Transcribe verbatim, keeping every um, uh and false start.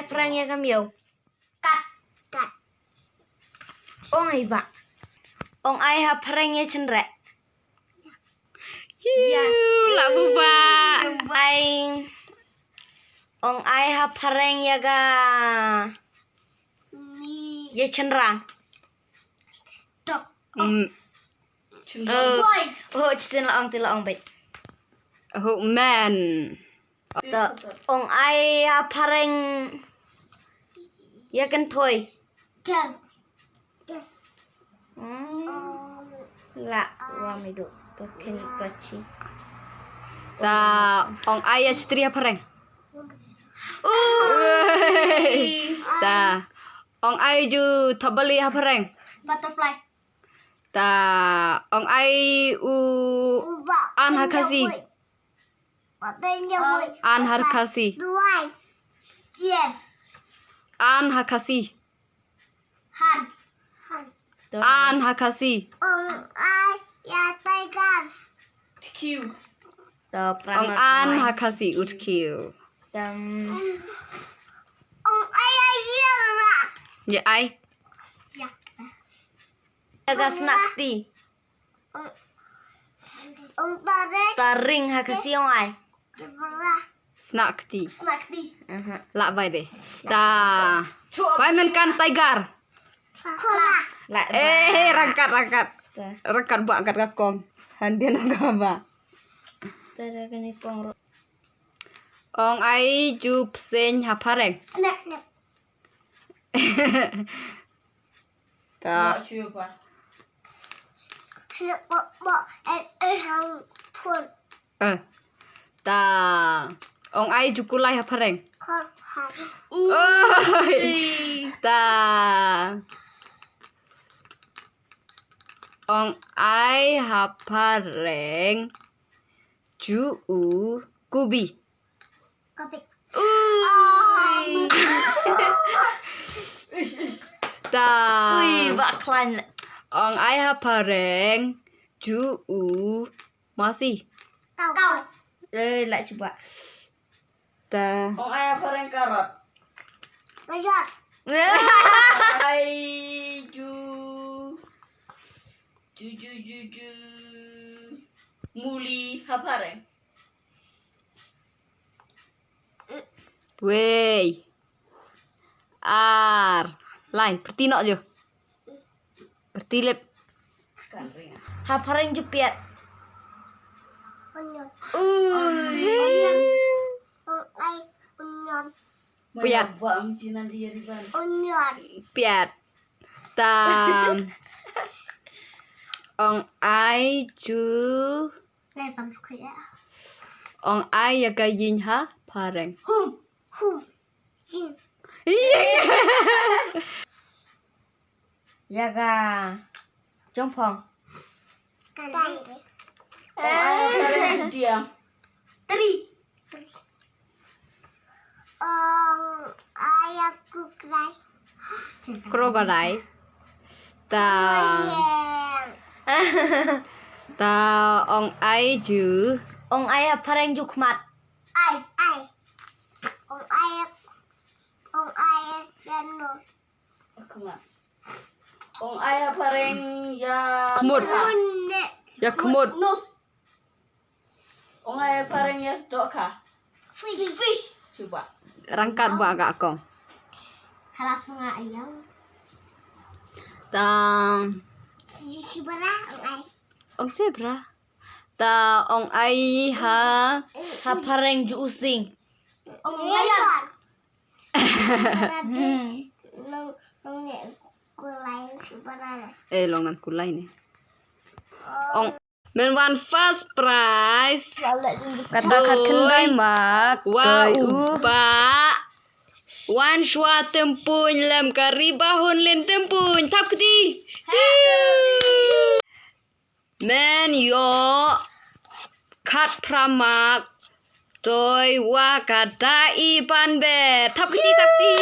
Phareng ïa ka miaw. Kat. Kat. Ong ai ba. Ong ai ha phareng ïa chynreh. Ïa. La buba. Ong ai. Ong ai ha phareng ïa ka. Mi. Ïa chynrang. Dog. Mm. Oh. Boy. Oh, chin la ong, ti la ong bait. Oh, man. To, ong ai ha phareng ïa kynthoi. Girl. Girl. Hmm. Um, la, wa mi du. To ken ko chi. Ta, ong ai ïa stri ha phareng. Ui. Ta, ong ai ju thapbali ha phareng. Butterfly. Ta, ong ai u an ha Khasi. An ha Khasi. An ha Khasi. Han. An ha Khasi. Ong ai ïa tiger. Ong an ha Khasi, ut kiew. Ong ai ïa zebra. Ïa ai. Ïa ka snak ti. Ong, ong taring. Taring ha Khasi ong ai. Zebra. Snak ti. Snak ti. Aha. La bai de. Ta. Bai men kan tiger. Koala. La. Eh, rangkat, rangkat. Rangkat ba kat ka kong. Han dien ka ba. Tara kani kong ro. Ong ai ju pseng ha phareng. Nep, nep. Ta. Nep, bo, bo, eh, eh, hang, phun. Eh. Ta. Ong ai ju kulai ha phareng. Khor, khor. Oi. Ta. Ong ai ha phareng ju u kubi. Kubi. Ui. Ta. Ui, ba klan. Ong ai ha phareng ju u masi. Kau. Kau. Eh, la cuba. Ta. Ong ai ha phareng karot. Gajar. Ai ju. Ju, ju, ju, ju. Muli ha phareng. Wei. Ar. Lai, pyrti noh ju. Pyrti lip. Ha phareng ju piat. Onion. Ui. Onion. Ong ai onion. Piat. Onion. Piat. Ta. Ong ai ju. Ong ai ïa ka ïing ha phareng. Hum. Hum. Ïing. Ïa ka jongpong. Kan. Ong ai ïa ka diang. Tri. Ong ai ïa crocodile. Crocodile. Ta. Lion. Ta ong ai ju. Ong ai ha phareng ju khmat. Ai, ai. Ong ai, ong ai ïa nose. Khmat. Ong ai ha phareng ïa khmut. Khmut. Ïa khmut. Nose. Ong ai ha phareng ïa dohkha. Fish. Fish. Cuba. Rangkat ba ka kong. Harap nga ayam. Ta. Zebra, ong ai. Ong zebra. Ta ong ai ha. Ha phareng ju u sing. Ong lion. Long, long ne kulai zebra. Eh, long nan kulai ne. Ong. Men wan first prize. Kata khat khyndai mark. Wa u ba. Wan shuwa Tympuin lem ka Ri Bahun Lin Tympuin. Thap kti. Men ïoh khatphra mark. Toi wa ka Da I Banbet. Thap kti, thap kti.